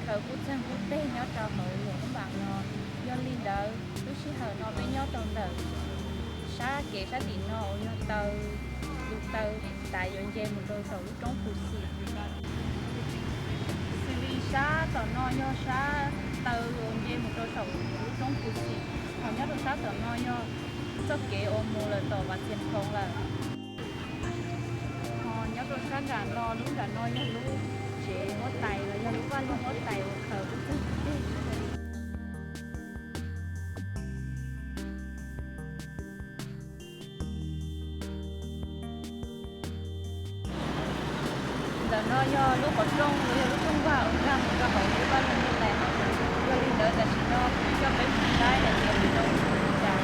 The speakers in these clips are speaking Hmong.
Kub txeeg kub teg nyob rau hauv lub npaas no. Yog li ntawd lub sij hawm no peb nyob rau ntawm sab kev sab tim no uas yog taw, tus taw tav yuav nce mus rau saum lub roob Phu Xim. Xws li sab tom no yog sab taw uas nce mus rau saum lub roob Phu Xim, ho nyob rau sab tom no yog txoj kev uas mus lawm tom Vaj Txias Phoo lawm. Ho nyob rau sab nram no, lub nram no yog lub tsev huab tais los yog lub vaj loog huab tais uas khaws kub txeeg kub teg. Ntawm no yog lub qhov rooj los yog lub rooj vag uas nkag mus rau hauv lub vaj loog huab tais. Yog li ntawd tam sim no kuv coj peb mus saib hais tias nws zoo li cas.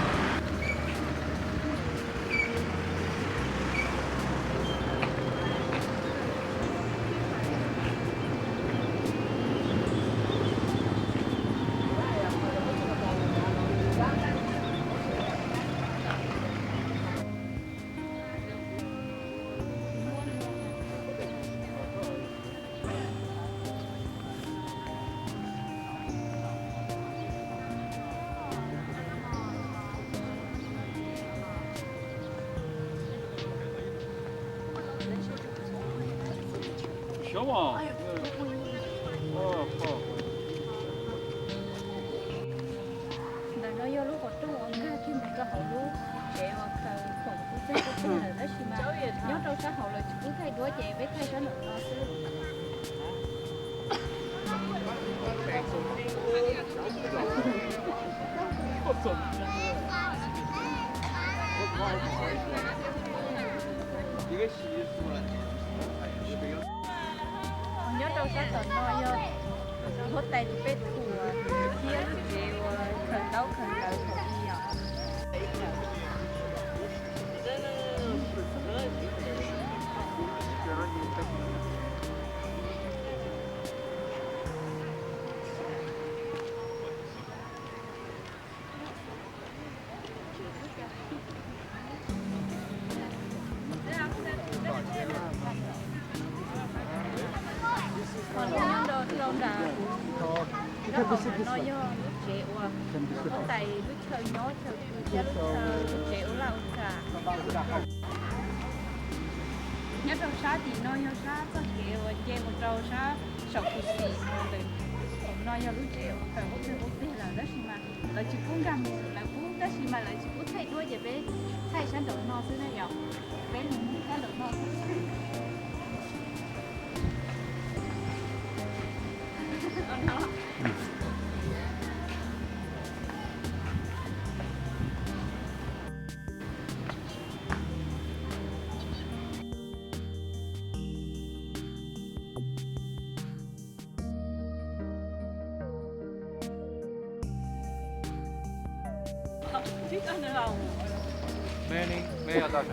Ntawm no yog lub qhov rooj uas nkag kiag mus rau hauv lub tsev uas khaws khoom kub txeeg kub teg lawm, tab sis mas nyob rau sab hauv lawv tsis pub thaij duab ces peb thaij sab nraum no xwb. Nyob rau sab tom no yog huab tais tus pej thuam thiab lub tsev uas khaws ntaub khaws ntawv thaum ub yom. Ho nyob rau nram, nyob hauv no yog lub tsev uas huab tais lub chaw nyob chaw pw thiab lub chaw lub tsev ua laj ua kam. Nyob rau sab tim no yog sab txoj kev uas nce mus rau sab saum Phu Xim no lawm. Hauv no yog lub tsev uas khaws kub txeeg kub teg lawm, tab sis mas lawv tsis pub nkag mus, lawv pub tab sis mas lawv tsis pub thaij duab ces peb thaij sab nraum no xwb na yom. Peb mus sab nraum no xwb. Many, many a lot.